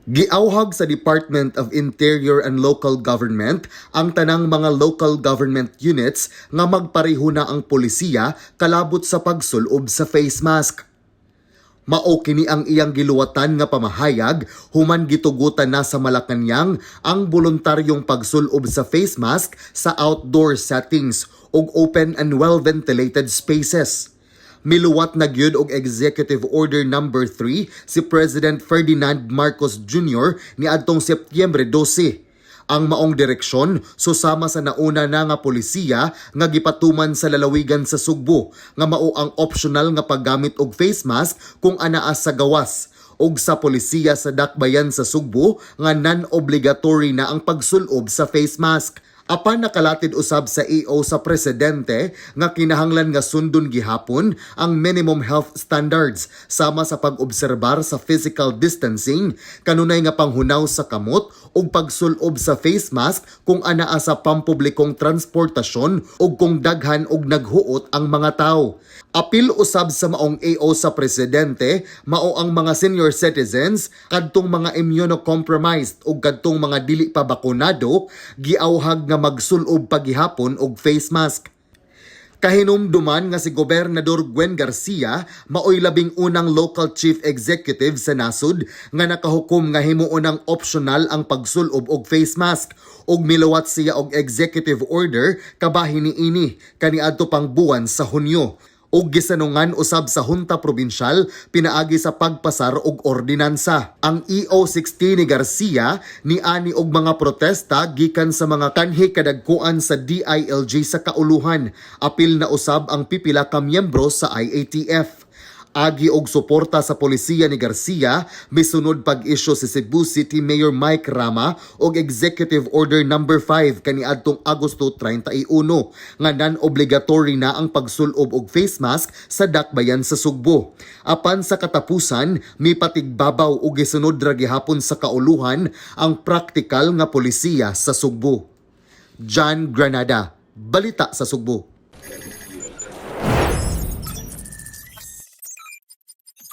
Giawhag sa Department of Interior and Local Government ang tanang mga local government units nga magpareho na ang polisiya kalabot sa pagsulob sa face mask. Mao kini ang iyang giluwatan nga pamahayag human gitugutan na sa Malacañang ang voluntaryong pagsulob sa face mask sa outdoor settings ug open and well-ventilated spaces. Miluwat na gyud og Executive Order number 3 si President Ferdinand Marcos Jr. niadtong Setyembre 12. Ang maong direksyon susama sa nauna na nga polisiya nga gipatuman sa lalawigan sa Sugbo nga mao ang optional nga paggamit og face mask kung anaa sa gawas ug sa polisiya sa dakbayan sa Sugbo nga non-obligatory na ang pagsulob sa face mask. Apan nakalatid usab sa EO sa presidente nga kinahanglan nga sundon gihapon ang minimum health standards sama sa pag-obserbar sa physical distancing, kanunay nga panghunaw sa kamot ug pagsulob sa face mask kung anaa sa pampublikong transportasyon ug kung daghan og naghuot ang mga tawo. Apil usab sa maong EO sa presidente mao ang mga senior citizens, kadtong mga immunocompromised ug kadtong mga dili pa bakunado, giawhag nga magsulob pagihapon og face mask. Kahinumduman nga si Gobernador Gwen Garcia maoy 11 na local chief executive sa nasod nga nakahukom nga himuon ng optional ang pagsulob og face mask ug miluwat siya og executive order kabahin niini kaniadto pang buwan sa Hunyo ug gisanungan usab sa Junta Provincial pinaagi sa pagpasar og ordinansa. Ang EO 16 ni Garcia niani og mga protesta gikan sa mga kanhi kadagkuan sa DILG sa kauluhan. Apil na usab ang pipila ka miyembro sa IATF. Agi og suporta sa polisiya ni Garcia, misunod pag-isyu si Cebu City Mayor Mike Rama og Executive Order number 5 kaniadtong Agosto 31 nga non-obligatory na ang pagsulob og face mask sa dakbayan sa Sugbo. Apan sa katapusan, mipatigbabaw og gisunod ra gihapon sa kauluhan ang praktikal nga polisiya sa Sugbo. John Granada, Balita sa Sugbo.